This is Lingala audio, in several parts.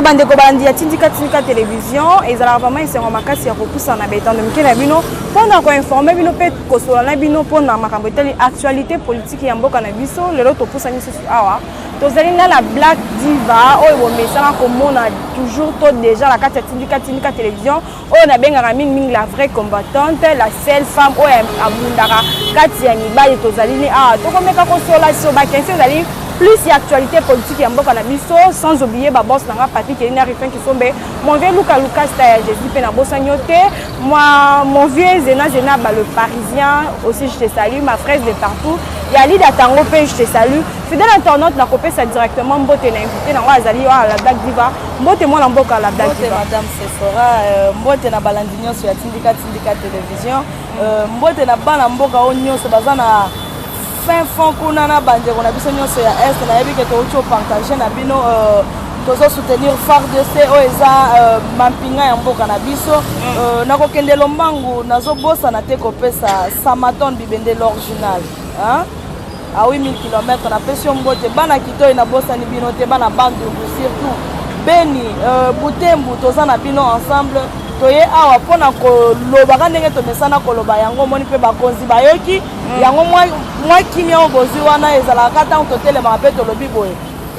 Bandeko balandi ya Tindika Tindika Télévision, ezalaka vraiment esengo makasi ya kopusana na betando mike na bino mpona koinformer bino mpe kosolola na bino mpona makambo etali actualité politique ya mboka na biso. Lelo topusani lisusu awa, tozali na la Black Diva oyo bomesana komona toujours to déjà na kati ya Tindika Tindika Télévision, oyo nabengaka mingimingi la vraie combattante, la seule femme oyo abundaka kati ya mibali. Tozali ni awa, tokomeka kosola so bakensi ezali plus ya actualité politique ya mboka na biso, sans oublier baboss na nga Patrik Elina Rifin Kisombe, mon vieux Luka Lucas ta ya Jésus mpe nabosani yo te. Moi, mon vieux Zena Zena ba, le Parisien aussi, je te salue. Ma fraise de partout ya Lida Tango mpe, je te salue. Fidèle internaute, nakopesa directement mbote na invité nango azali oyo, la Black Diva. Mbote, mwana mboka, la Black Diva. Madame Sephora, mbote na balandi nyonso ya Tindika Tindika Télévision, mbote na bana mboka oyo nyonso baza na fin fond kuna, na bandeko na biso nyonso ya Est. Nayebi ke touti opartager na bino, tozosoutenir FARDC oyo eza mampinga ya mboka na biso. Nakokende lombangu, nazobosana te kopesa Samaton Bibende, l'original à 8000 km. Napesi yo mbote. Bana Kitoi, nabosani bino te. Bana Bandundu, surtout Beni, Butembu, toza na bino ensemble. Toye awa mpona kolobaka ndenge tomesana koloba yango. Omoni mpe bakonzi bayoki yango. Mwa kimia oyo bozwi wana ezalaka ntango totelemaka mpe tolobi boye.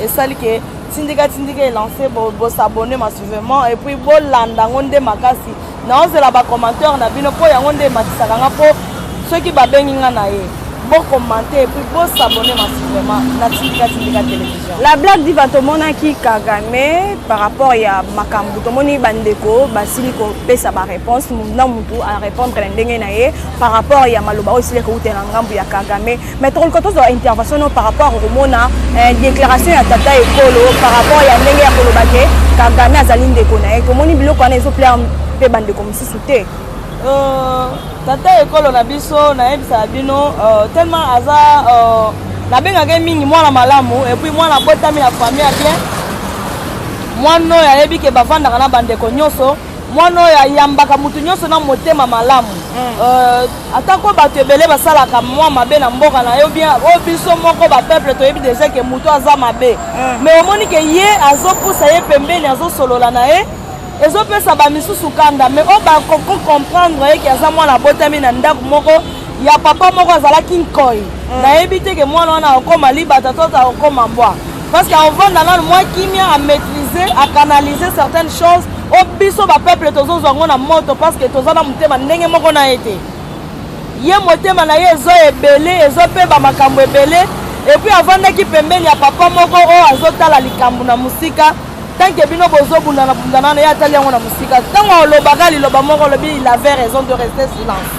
Esali ke Tindika Tindika elance, bos'abonner massivement et puis bolanda yango nde makasi. Naozela bacommentaire na bino mpo yango nde ematisaka nga, mpo soki babengi nga na ye, bocommenter et puis bos'abonner massivement na Tindika Tindika Télévision. La Black Diva, tomonaki Kagame par rapport ya makambo, tomoni bandeko basili kopesa baréponse na mutu arépondre na ndenge na ye par rapport ya maloba oyo esili koutela na ngambu ya Kagame. Mais tokoluka tozwa intervention no par rapport komona déclaration ya tata ekolo par rapport ya ndenge ya koloba ke Kagame azali ndeko na ye. Tomoni biloko wana ezoplaire mpe bandeko mosusu te. Tata ekolo na biso, nayebisaka bino, tellement aza nabengaka ye mingi mwana malamu et puis mwana abotami na famille ya bien, mwana oyo ayebi ke bavandaka na bandeko nyonso, mwana oyo ayambaka motu nyonso na motema malamu. Atako bato ebele basalaka mwa mabe na mboka na yo bien, oyo biso moko bapeuple toyebi déjà ke motu aza mabe, mais omoni ke ye azopusa ye pembeni, azosolola na ye, ezopesa bamisusu kanda. Mais oyo bakoko comprendre ye ke aza mwana abotami na ndako moko ya papa moko azalaki nkoi. Nayebi te ke mwana wana akokóma libata to akokóma mbwa, parce que akovanda nanu mwa kimia, amaîtrise, acanalise certaines choses oyo biso bapeuple tozozwa yango na moto, parce que toza na motema ndenge moko na ye te. Ye motema na ye eza ebele, eza mpe bamakambo ebele. Et puis avandaki pembeni ya papa moko oyo azotala likambo na mosika. Tant que bino bozobundana bundana na ye, atali yango na mosika. Ntango alobaka liloba moko, alobi il avait raison de rester silence.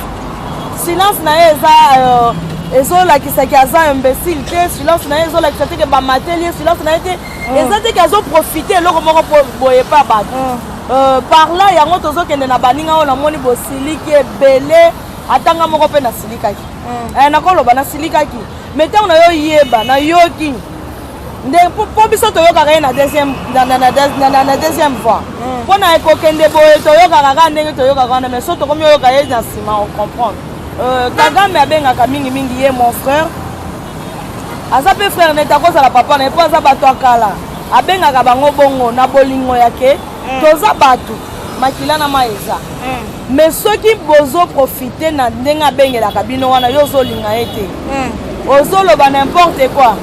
Silence na ye eza ezolakisaki aza imbécile te. Silence na ye ezolakisa te ke bamateli ye. Silence na ye te eza te ke azoprofite eloko moko boye pa bato. Par là yango tozokende na baninga oyo namoni bosiliki ebele. Atanga moko mpe nasilikaki. Nakoloba nasilikaki, mais ntango nayoyeba, nayoki nde mpo biso toyokaka ye na deuxième voix mpo na ekokende boye. Toyokaka kaka ndenge toyokaka wana, mais so tokomi oyoka ye na nsima, ocomprendre. Kagame abengaka mingimingi ye mon frère. Aza mpe frère neti akozala papa na ye, mpo aza bato ya kala. Abengaka bango bongo na bolingo ya ke toza bato makila na mai eza. Mais soki bozoprofite na ndenge abengelaka bino wana, yo ozolinga ye te, ozoloba n'importe quoi,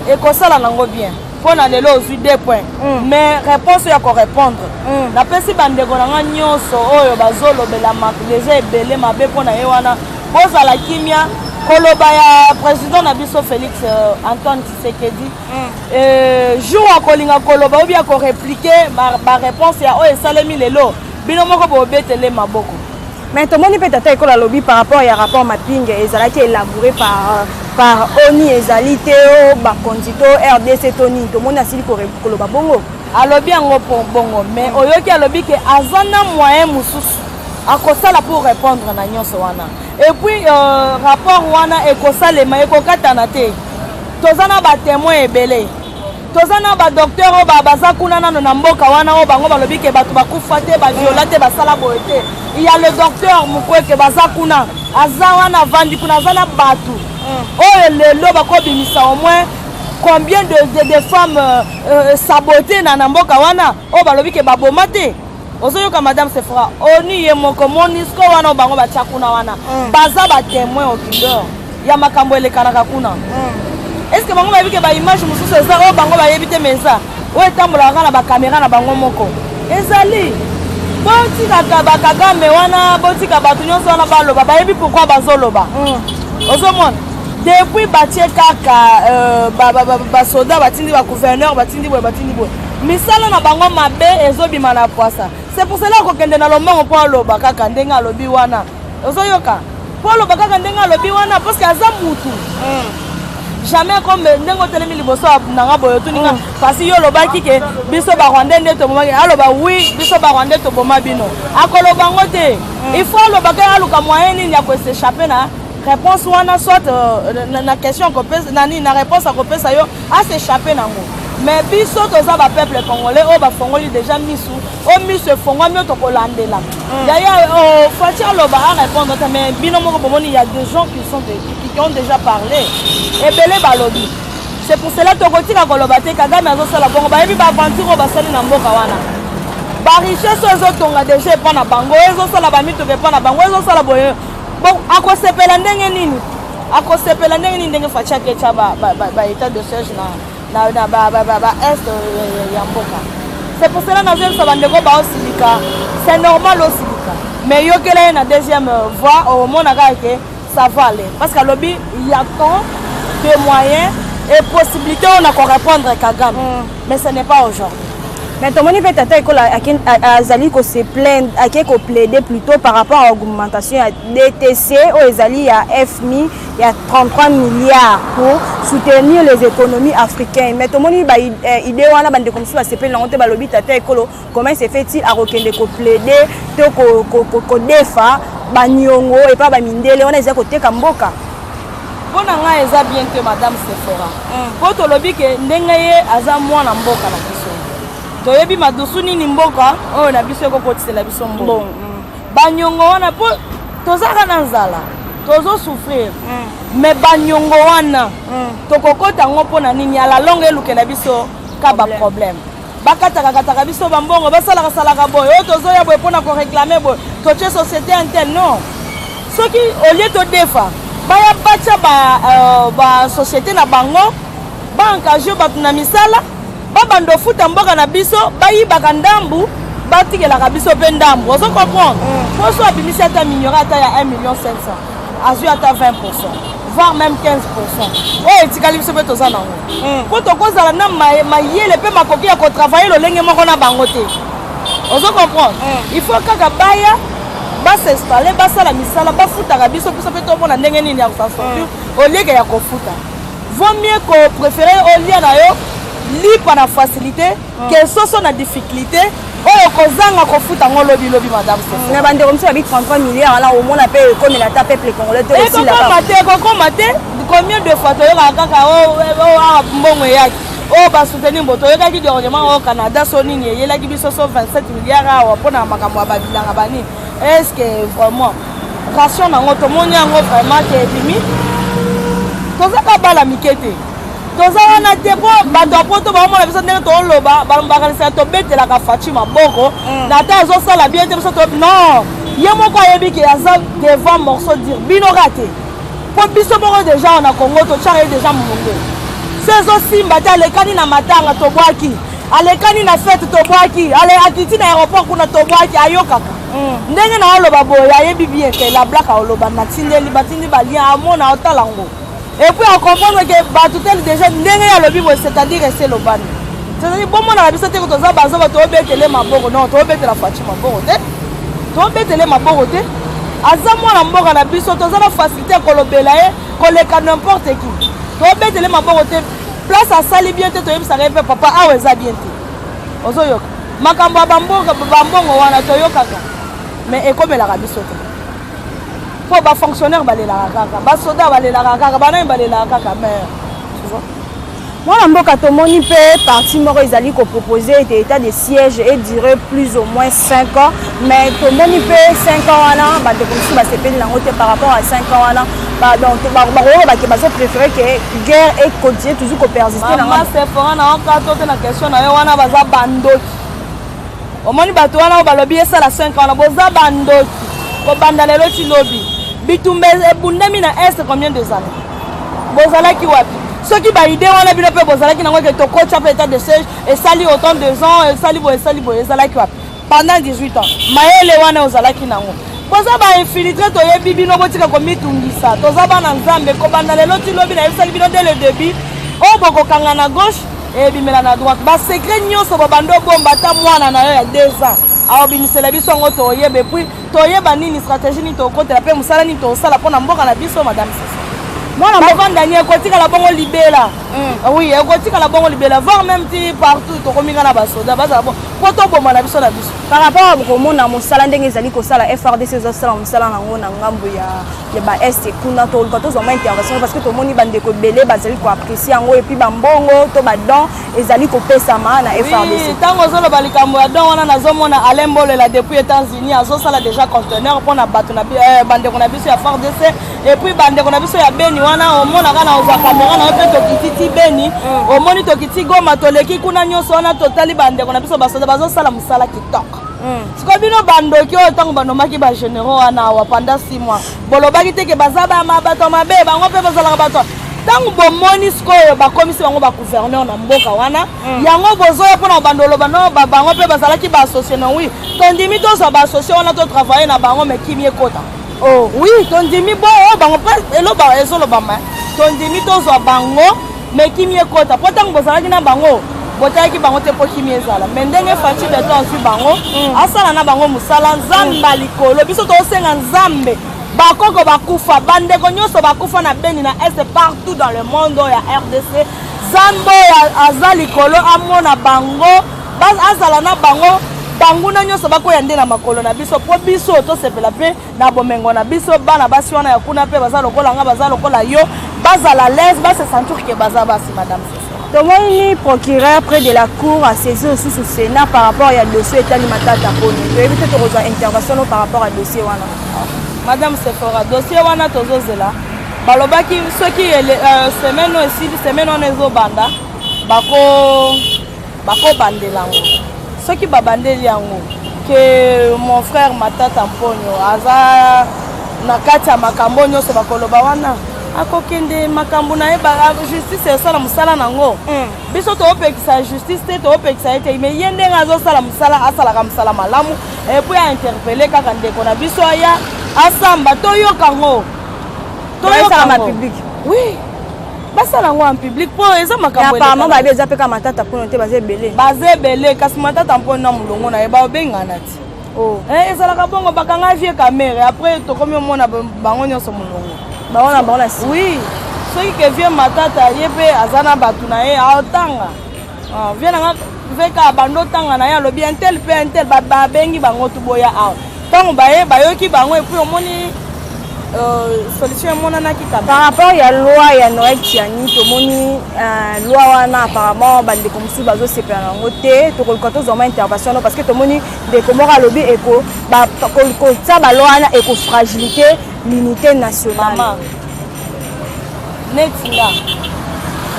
ekosala nango bien. Mpo na lelo ozwi 2 points, mais réponse ya korépondre, napesi bandeko na nga nyonso oyo bazolobela deja ebele mabe mpo na ye wana, bozala kimia. Koloba ya président na biso Félix Antoine Tshisekedi, jour akolinga koloba obi akorépliquer baréponse ya oyo esalemi lelo, bino moko bobetele maboko. Mais tomoni mpe tata ekolo alobi par rapport ya rapport mapping ezalaki élaboré par ONU, ezali te o bakonzi to RDC to nini. Tomoni asili koloba bongo. Alobi yango bongo, mais oyoki alobi ke aza na moyen mosusu akosala pour répondre na nyonso wana. Et puis rapport wana ekosalema, ekokatana te. Toza na batémoin ebele, toza na badocteur oyo baza kuna nano na mboka wana, oyo bango balobi ke bato bakufa te, baviola te, basala boye te. Ya le docteur Mukwege baza kuna, aza wana, avandi kuna, aza na bato oyo lelo bakobimisa au moins. Combien de femmes saboté na mboka wana oyo balobi ke baboma te? Ozoyoka, madame Sephora, ONU ye moko, MONUSCO wana oyo bango batya kuna wana, baza batémoin oculaire ya makambo elekanaka kuna. Est ce que bango bayebi ke baimage mosusu eza oyo bango bayebi te, mais eza oyo etambolaka kaka na bacaméra na bango moko? Ezali botikaka bakagame wana, botika bato nyonso wana baloba, bayebi pourquoi bazoloba. Ozomona, depuis batie kaka basoda, batindi bagouverneur, batindi boye, batindi boye, misala na bango mabe ezobima na poisa. C'est pour cela akokende na lombongo mpo aloba kaka ndenge alobi wana. Ozoyoka, mpo aloba kaka ndenge alobi wana, parce que aza mutu jamais comme ndenge otelemi liboso nanga boye, otuninga kasi yo olobaki ke biso Barwandais nde tobomaki. Aloba: "Oui, biso Barwandais toboma bino." Akoloba yango te. Il faut aloba ke aluka moyen nini ya kos'échapper na réponse wana, soit na question akopesa na nini, na réponse akopesa yo, as'échapper nango. Mais biso toza bapeuple congolais oyo bafongoli déjà misu, oyo miso efongwami, oyo tokolandela. Yaya Fatshi aloba, arépondre te, mais bino moko bomoni, y a des gens qui ont déjà parlé, ebele balobi. C'est pour cela tokotika koloba te. Kagame azosala bongo, bayebi baaventure oyo basali na mboka wana, barichesse oyo ezotonga déjà epa na bango, oyo ezosala bamituka epa na bango, ezosala boye. Bon, akosepela ndenge nini? Akosepela ndenge nini ndenge Fatshi aketya baétat de siège na baest ya mboka? C'est pour cela nazoyebisa bandeko baosilika, c'est normal osilika, mais yokela ye na deuxième voie, omona kaka ke ça va aller, parce que alobi il y a tant de moyens et possibilités oyo na korépondre Kagame, mais ce n'est pas aujourd'hui. Mais tomoni mpe tata ekolo azali kose plaindre, ake koplaider plutôt par rapport à augmentation ya DTC oyo ezali ya FMI ya 33 milliards pour soutenir les économies africaines. Mais tomoni baidée wana, bandeko mosusu basepeli nango te. Balobi tata ekolo, comment se fait-il akokende koplaider to kodefa baniongo epa bamindele wana? Eza koteka mboka. Mpo na ngai eza bien te, madame Sephora, mpo tolobi ke ndenge ye aza mwana mboka na biso, toyebi madusu nini mboka oyo na biso ekokotisela biso mbongo. Banyongo wana, mpo tozaka na nzala, tozosouffrir, mais banyongo wana tokokota yango mpo na nini? À la longue elukela biso ka baproblème. Bakataka kataka biso bambongo, basalaka salaka boye, oyo tozoya boye mpona koréclamer boye, totie société intel. Non, soki olie todefa, baya batya basociété na bango, baengage bato na misala, babanda ofuta mboka na biso, bayibaka ndambu, batikelaka biso mpe ndambu. Ozo comprendre? Po so abimisi ata minerai ata ya 1 million 500, azwi ata 20 %, voire même 15 %, oyo etikali biso mpe toza nango, mpo tokozala na mayele mpe makoki ya kotravailler lolenge moko na bango te. Ozo comprendre? Il faut kaka baya bas'installer, basala misala, bafutaka biso, biso mpe tomona ndenge nini ya kos'en sortir. Olieke ya kofuta, vaut mieux kopréférer olia na yo lipa na facilité ke soso na difficulté oyo kozanga kofuta yango lobilobi, madame. Na bandeko mosusu babi 33 milliards wana, omona mpe ekomela ata peuple congolais te. Ekokoma te, ekokoma te. Combien de fois toyokaka kaka awa mbongo eyaki oyo basoutenir mbo? Toyokaki dernièrement oyo Canada so nini eyelaki biso so 27 milliards awa mpona makambo ya babilanga banini. Est ce que vraiment ration nango tomoni yango vraiment ke ebimi? Tozaka bala mike te, toza wana te mpo bato ya poto baomona biso ndenge tooloba, bakanisaka tobetelaka Fatshi maboko na ata azosala bien te. Biso non, ye moko ayebi ke aza devant morceau dur. Bino ka te, mpo biso moko déjà na Congo totyaka ye déjà munde. So ezosimba te, alekani na matanga tobwaki, alekani na fête tobwaki, akiti na aéroport kuna tobwaki. Ayokaka ndenge na oloba boye, ayebi bien ke la blaka oloba natindeli, batindi balien, amona, otala yango et puis acomprendre ke bato tele déjà ndenge ye alobi boye, c'est-à-dire ese elobani, c'est-à-dire bomonaka biso te ke toza bazoba, toobetele maboko. Non, toobetela Fatshi maboko te, toobetele maboko te. Aza mwana mboka na biso, toza na facilité ya kolobela ye koleka n'importe qui. Toobetele maboko te. Place asali bien te, toyebisaka ye mpe: "Papa, awa eza bien te." Ozoyoka makambo ya bambongo wana toyokaka, mais ekomelaka biso te, mpo bafonctionnaire balelaka kaka, basoda balelaka kaka, banani balelaka kaka, mais tu vois. Mwana mboka, tomoni mpe parti moko ezali kopropose ete état de siège edure plus ou moins 5 ans, mais tomoni mpe 5 ans wana, bandeko mosusu basepeli nango te. Par rapport à 5 ans wana, Donc bakoloba ke bazopréféré ke guerre econtinue toujours kopersiste. Na Sephora, na okato te na question na yo wana. Baza bandoki. Omoni bato wana oyo balobi esala 5 wana, boza bandoki. Kobanda lelo ti lobi, bitumba ebundami na Est combien des années, bozalaki wapi? Soki baidée wana bino mpe bozalaki nango ke tokotya mpe état de siège esali autant de ans, esali boye, esali boye, ezalaki wapi pendant 18 ans? Mayele wana ozalaki nango? Boza bainfiltrés, toyebi bino. Botika komitungisa, toza bana Nzambe. Kobanda lelo ti lobi, nayebisali bino dès le début, oyo bokokanga na gauche ebimela na droite. Basecrets nyonso bobanda obomba, ata mwana na yo ya 2 ans aobimisela biso yango, toyeba. Et puis toyeba nini stratégie nini tokotela mpe mosala nini tosala mpona mboka na biso. Madame Sisi, mwana bovanda ni ekotikala bongo libela. Oui, ekotikala bongo libela, voire même ti partout tokominga na basoda bazala bo mpo toboma na biso na biso. Par rapport à komona mosala ndenge ezali kosala, FARDC ezosala mosala nango na ngambo ya baest kuna, toluka tozwa mwa intervention parce que tomoni bandeko ebele bazali koapprécier yango, et puis bambongo to badon ezali kopesama na FARDC. Ntango ozoloba likambo ya don wana, nazomona Alain Mbolela depuis États-Unis azosala déjà conteneur mpona bato na bandeko na biso ya FARDC. Et puis bandeko na biso ya Beni wana, omonaka na ozwa kamera na yo mpe tokiti ti Beni, omoni tokiti Goma, toleki kuna nyonso wana, totali bandeko na biso basoda bazosala mosala kitoko. Sikoyo bino bandoki oyo, ntango banomaki bagénéraux wana awa pendant 6 mois, bolobaki te ke baza bato mabe? Bango mpe bazalaka bato. Ntango bomoni sikoyo bakomisi bango bagouverneur na mboka wana, yango bozoya mpona bando oloba no bango mpe bazalaki baassociés na. Oui, tondimi tozwa baassociés wana, totravaille na bango, mais kimi ekota. Oh oui, tondimi bo oyo bango mpe eloba ezolobama, tondimi tozwa bango, mais kimi ekota, mpo ntango bozalaki na bango, botalaki bango te mpo kimi ezala. Mais ndenge Fatshi Béton azwi bango, asala na bango mosala. Nzambe likolo, biso tosenga Nzambe, bakoko bakufa, bandeko nyonso bakufa na Beni, na Est, partout dans le monde oyo ya RDC, Nzambe oyo aza likolo amona bango, azala na bango. Banguna nyonso bakoya nde na makolo na biso, mpo biso tosepela mpe na bomengo na biso. Bana basi wana ya kuna mpe baza lokola nga, baza lokola yo, bazala l'aise, base sentir ke baza basi, madame. Tomoni procureur près de la cour asaisir lisusu Sénat par rapport ya dossier etali Matata Ponyo. Toyebi te, tokozwa intervention no par rapport ya dossier wana. Madame Sephora, dossier wana tozozela. Balobaki soki semaine oyo esili, semaine wana ezobanda, bakobandela yango. Soki babandeli yango ke mon frère Matata Mponyo aza na kati ya makambo nyonso bakoloba wana, akokende makambo na ye, justice esala mosala nango. Biso toopekisa justice te, toopekisa ye te, mais ye ndenge azosala mosala, asalaka mosala malamu. Et puis ainterpeller kaka ndeko na biso, aya asamba, toyoka ngo. Toyoka public. Oui, basala yango en public mpo eza makambo. Apparemment babi eza mpe ka Matata Mpono te, baza ebele. Baza ebele, kasi Matata Mpono na molongo na ye baobengana ti. Oh. Ezalaka bongo, bakanga vieux Kamerhe, après tokomi omona bango nyonso molongo. Bango na bango na Oui, soki ke vieux Matata ye mpe aza na bato na ye, aotanga vieux nanga veka bando otanga na ye, alobi un tel mpe un tel, babengi bango tuboya awa. Ntango baye, bayoki bango, et puis omoni solution emonanaki. Par rapport ya loi ya Noël Tshiani, tomoni loi wana, apparemment bandeko mosusu bazosepela na yango te. Tokoluka tozwa mwa intervention no parce que tomoni ndeko moko alobi kotia baloi wana ekofragilité l'unité nationale. Mama, neti nga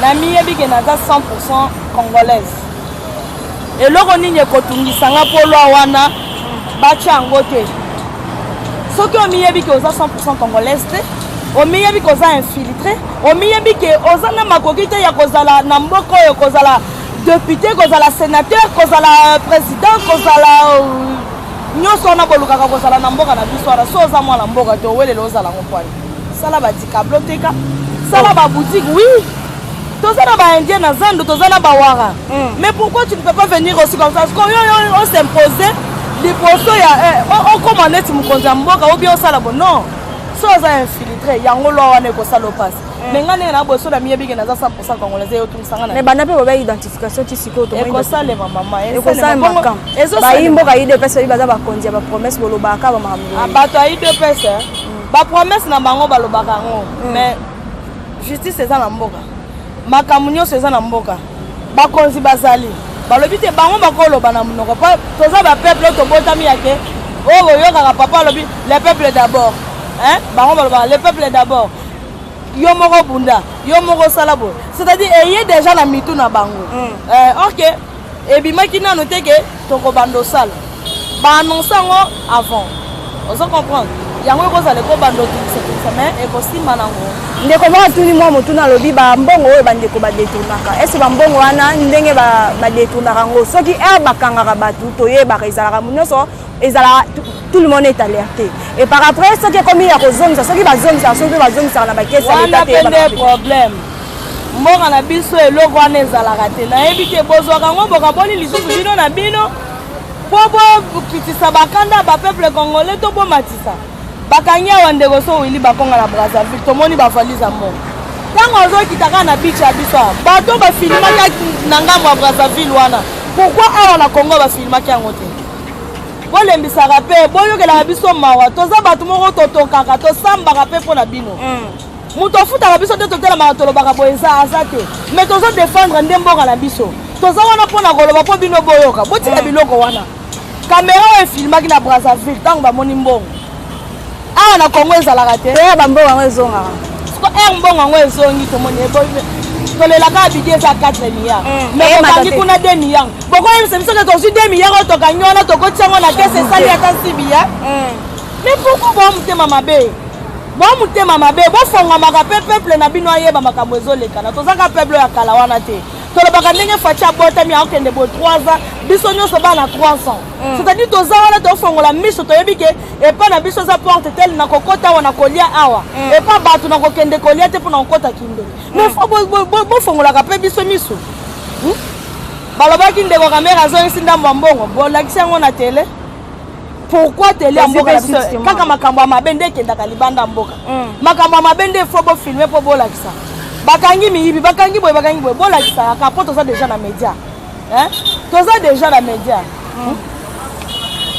namiyebi ke naza 100 congolaise, eloko nini ekotungisanga mpo loi wana batya yango te? Soki omiyebi ke oza 100 congolaise te, omiyebi ke oza infiltré, omiyebi ke oza na makoki te ya kozala na mboka oyo, kozala député, kozala sénateur, kozala président, kozala nyonso wana bolukaka kozala na mboka na biso wana, so oza mwana mboka te, owelela ozala ngo pwani. Sala badikablo, teka, sala baboutique. Oui, toza na baindien na zando, toza na bawara, mais pourquoi tu ne peux pas venir aussi comme ça? Oyo os'impose liboso ya okóma neti mokonzi ya mboka, obi osala bo non. So oza infiltré, yango loi wana ekosala opasi. Mais nga ndenge na boso na miyebi ke naza 100 congolais, eyotungisanga. Mais banda mpe boba identification ti sikoyo. Ekosalema, mama. Ekosalema. Bayi mboka UDPS oyi baza bakonzi ya bapromesse, bolobaka bamakambo. Bato ya UDPS, bapromesse na bango balobaka yango, mais justice eza na mboka, makambo nyonso eza na mboka, bakonzi bazali, balobi te, bango bakoloba na monoko. Po toza bapeuple oyo tobotami yake oyo oyokaka papa alobi "le peuple d'abord". Bango balobaka "le peuple d'abord". Yo moko bunda, yo moko sala boye. C'est-à-dire eye déjà na mitu na bango. Ok, ebimaki nano te ke tokobanda osala. Ba annonce yango avant. Ozo comprendre? Yango ekozala ekobanda otungisa tungisa mais ekosimba nango. Ndeko moko atuni mwa motuna, alobi bambongo oyo bandeko badetournaka, ese bambongo wana ndenge badetournaka yango, soki heure bakangaka bato, toyebaka ezalaka nyonso, ezalaka tout le monde est alerté, et par après soki ekomi ya kozongisa, soki bazongisaka, soki mpe bazongisaka na bakesi ya Wana leta te? Mpe nde problème mboka na biso, eloko wana ezalaka te. Nayebi te, bozwaka yango, bokaboli lisusu bino na bino mpo bokitisa bakanda ya bapeuple congolais to bomatisa. Bakangi awa ndeko so Willy Bakonga na Brazzaville, tomoni bavalise ya mbongo ntango azokita kaka na beach ya biso awa. Bato bafilmaki na ngambo ya Brazzaville wana, pourquoi awa na Congo bafilmaki yango te? Bolembisaka mpe boyokelaka biso mawa. Toza bato moko totokaka, tosambaka mpe mpo na bino. Moto afutaka biso te, totelemaka, tolobaka boye, eza aza te, mais tozodefendre nde mboka na biso. Toza wana mpo na koloba mpo bino boyoka. Botika biloko wana. Kamera oyo efilmaki na Brazzaville ntango bamoni mbongo, awa na Congo ezalaka te. Toya, bambongo yango ezongaka? Siko heure mbongo yango ezongi, tomoni tolelaka budget eza 4 milliards, mais bokangi kuna 2 milliards. Bokoyebisa biso ke tozwi 2 milliards oyo tokangi wana, tokotisi yango na caisse, esali ata 6 milliards. Mais pourquoi boa motema mabe? Boa motema mabe. Bofongwamaka mpe peuple na bino ayeba makambo ezolekana. Tozaka peuple ya kala wana te. Tolobaka ndenge Fatshi abotami, akokende boye 3 ans, biso nyonso bana 3 ans, c'est-à-dire toza wana, tofongola miso, toyebi ke epa na biso eza porte tel, na kokota awa, na kolia awa, epa bato na kokende kolia te mpona kokota kindeli. Mais faut bofongolaka mpe biso miso. Balobaki ndeko Kamerhe azongisi ndambo ya mbongo, bolakisi yango na tele. Pourquoi tele ya mboka na biso kaka makambo ya mabe nde ekendaka libanda ya mboka? Makambo ya mabe nde faut bofilmer mpo bolakisa. Bakangi miyibi, bakangi boye, bakangi boye, bolakisaka kaka mpo toza déjà na média, toza déjà na média.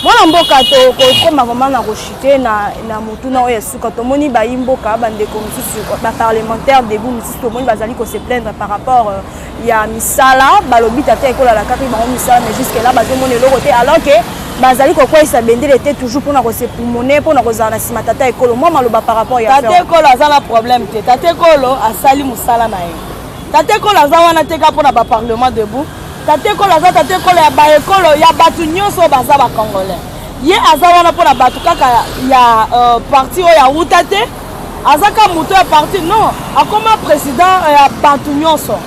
Mwana mboka, tokokoma vraiment na kochuter na motuna oyo ya suka. Tomoni bayi mboka, bandeko mosusu, baparlementaire debout mosusu, tomoni bazali kose plaindre par rapport ya misala. Balobi tata ekolala kaka bango misala, mais jusque là bazomona eloko te, alors que bazali kokweyisa bendele te, toujours mpona kose époumoner, mpona kozala na nsima tata ekolo. Mwa maloba par rapport ya Tata ekolo aza na problème te. Tata ekolo asali mosala na ye. Tata ekolo aza wana te kaka mpona baparlement debout. Tata ekolo aza tata ekolo ya baekolo ya bato nyonso oyo baza bacongolais. Ye aza wana mpona bato kaka ya parti oyo awuta te. Aza ka moto ya parti non, akoma président ya bato nyonso.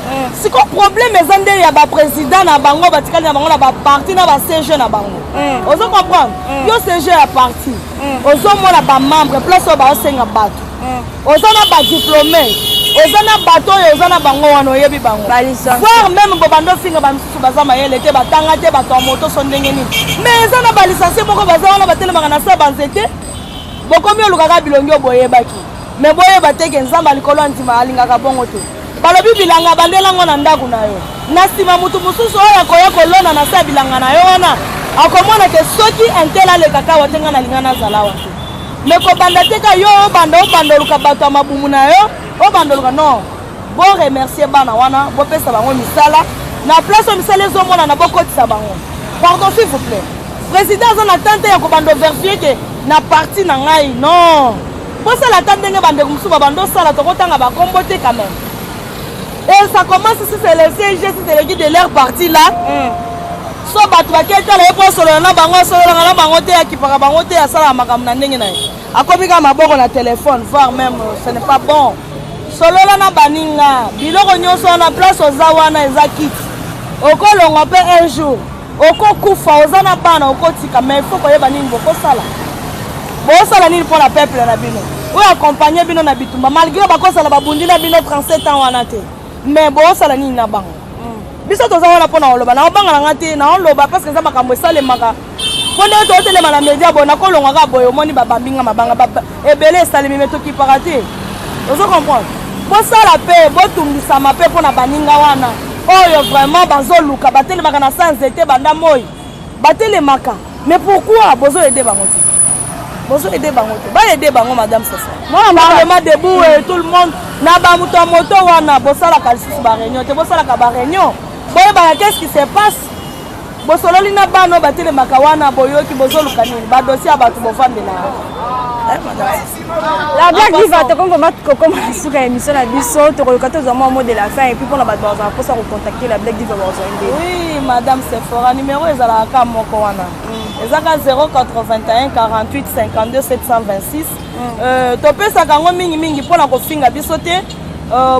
Siko problème eza nde ya baprésident na bango batikali na bango na baparti na baCG na bango. Ozo comprendre? Yo CG ya parti, ozomona bamembre place oyo baosenga bato, oza na badiplôme, oza na bato oyo oza na bango wana, oyebi bango, voire même bobanda ofinga bamisusu baza mayele te, batanga te, bato ya moto so ndenge nini, mais eza na balicencié moko baza wana, batelemaka na se banzete. Bokomi olukaka bilongi oyo boyebaki, mais boyeba te ke Nzambe alikolo andima alingaka bongo te. Balobi bilanga bandelango na ndako na yo, na nsima motu mosusu oyo akoya kolona na se ya bilanga na yo wana akomona ke soki un tel alekaka awa te, ngai nalinga nazala awa te. Mais kobanda te ka yo obanda obanda oluka bato ya mabumu na yo, obanda oluka. Non, boremercier bana wana, bopesa bango misala na place oyo misala ezomonana, bokotisa bango. Pardon, s'il vous plaît. Président aza na tante ya kobanda ovérifier ke na parti na ngai. Non, bosala ata ndenge bandeko mosusu babanda osala, tokotanga bakombo te quand même. Et ça commence si c'est le CG, si c'est le guide de leur parti là. So bato baketala ye mpo osolola na bango, asololaka na bango te, akipaka bango te, asalaka makambo na ndenge na ye, akomi kaka maboko na téléphone, voire même ce n'est pas bon. Solola na baninga. Biloko nyonso wana, place oza wana eza kiti, okolongwa mpe un jour, okokufa, oza na bana okotika. Mais il faut koyeba nini bokosala, bosala nini mpo na peuple na bino oyo accompagne bino na bitumba, malgré bakosala babundi na bino 37 ans wana te. Mais bosala nini na bango? Biso toza wana mpo na koloba, naobanga na nga te, naoloba parce que eza makambo esalemaka. Mpo ndenge totelema na média boye, nakolongwa kaka boye, omoni babambinga mabanga ebele esalemi, mais tokipaka te. Ozo comprendre? Bosala mpe botungisama mpe mpo na baninga wana oyo vraiment bazoluka, batelemaka na sa nzete banda moi batelemaka. Mais pourquoi bozoaider bango te? Bozoaider bango te, baaider bango. Madame Sasa, parlement debout et tout le monde na bamoto ya moto wana, bosalaka lisusu baréunion te? Bosalaka baréunion, boyebaka qu'est-ce qui se passe. Bosololi na bana oyo batelemaka wana, boyoki bozoluka nini, badossier ya bato bovandela. La Black Diva, tokomi vraiment kokoma na suka ya émission na biso. Tokoluka tozwa mwa mot de la fin et puis mpona bato bazala mposa kocontacter La Black Diva, bazwa nde? Oui, madame Sephora, numéro ezalaka kaka moko wana, eza ka 081 48 52 726. Topesaka yango mingimingi mpona kofinga biso te,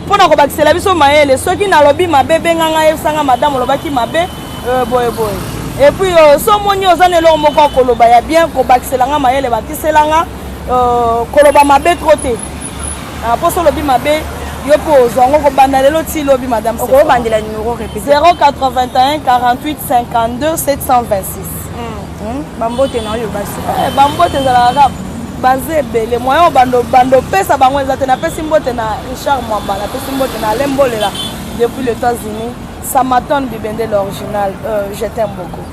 mpona kobakisela biso mayele. Soki nalobi mabe, benganga, yebisanga: "Madame, olobaki mabe boye boye." Et puis so omoni oza na eloko moko ya koloba ya bien, kobakiselanga mayele, bakiselanga. Koloba mabe trop te, mpo so olobi mabe, yo mpo ozwa yango kobanda lelo ti lobi, madame. Okobandela numéro, répété. 081 48 52 726. Bambote na oyo basuka. Bambote ezalaka kaka baza ebele, moyen bando bando opesa bango eza te. Napesi mbote na Richard Mwamba, napesi mbote na Alain Mbolela depuis les États-Unis, Samaton Bibende l'original, je t'aime beaucoup.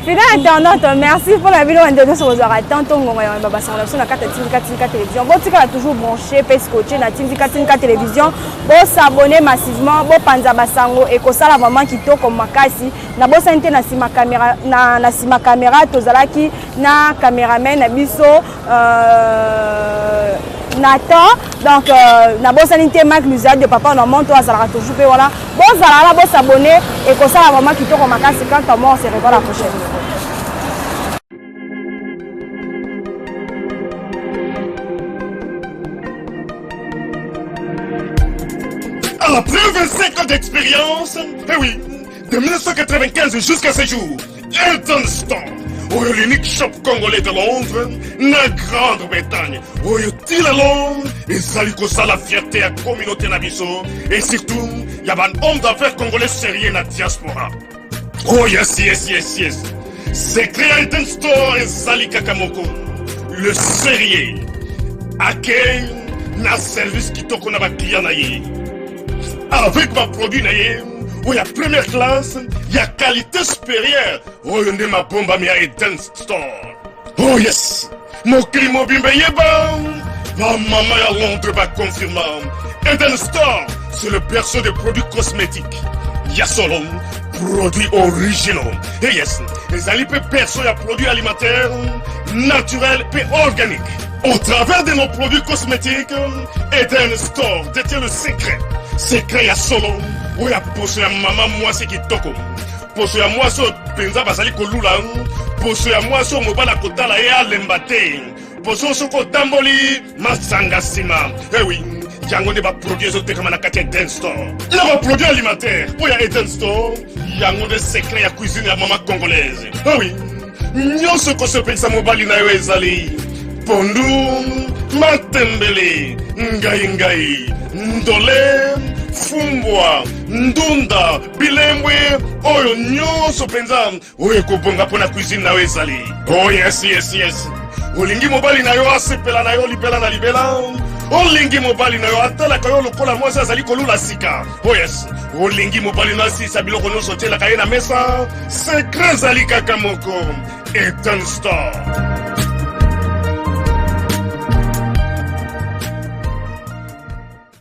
Fidèle internaute, merci mpona bino bandeko nyonso bozwaka tanto ngonga ya basango na biso na kati ya Tindika Tindika Télévision. Botikala toujours branché mpe scotché na Tindika Tindika Télévision. Bos'abonner massivement, bopanza basango, ekosala vraiment kitoko makasi. Nabosani te, na nsima caméra, na nsima caméra tozalaki na caméraman na biso Nathan. Donc nabosani te Mike Luzade de Papa Normand to azalaka toujours mpe wana. Bozala wana, bos'abonner, ekosala vraiment kitoko makasi. Quant à moi, on se revoit la prochaine. Après 25 ans d'expérience, eh oui, de 1995 jusqu'à ce jour, Elton Store, oyo l'unique shop congolais de Londres, na Grande-Bretagne, oyo ti lelo ezali kosala fierté ya communauté na biso et surtout ya ba homme d'affaires congolais sérieux na diaspora. Oh yes. Secret ya Elton Store ezali kaka moko: le sérieux, accueil na service kitoko na baclient na ye, avec baproduit na ye oyo ya première classe, ya qualité supérieure. Oyo nde mabombami ya Eden Store. Oh yes, mokili mobimba eyeba, bamama ya Londres baconfirma: Eden Store, c'est le berceau des produits cosmétiques ya solo, produits originaux. Et yes, ezali mpe berceau ya produits alimentaires naturels mpe organiques. Au travers de nos produits cosmétiques, Eden Store détient le secret, secret ya solo oyo ya poso ya mama mwasi kitoko, poso ya mwasi oyo mpenza bazali kolula, poso ya mwasi oyo mobali akotala ye alemba te, poso soki otamboli masanga nsima. Ewi, yango nde baproduit ezotekama na kati ya Eden Store, na baproduit alimentaire mpo ya Eden Store. Yango nde secret ya cuisine ya mama congolaise. Ewi, nyonso ekosepelisa mobali na yo ezali pondu, matembele, ngai ngai, ndole, fumbwa, ndunda, bilembwe, oyo nyonso mpenza oyo ekobonga mpo na cuisine na yo ezali. Oh yes, olingi mobali na yo asepela na yo libela na libela, olingi mobali na yo atalaka yo lokola mwasi azali kolula sika. Oh yes, olingi mobali na asilisa biloko nyonso otielaka ye na mesa, secret ezali kaka moko: Eden Store.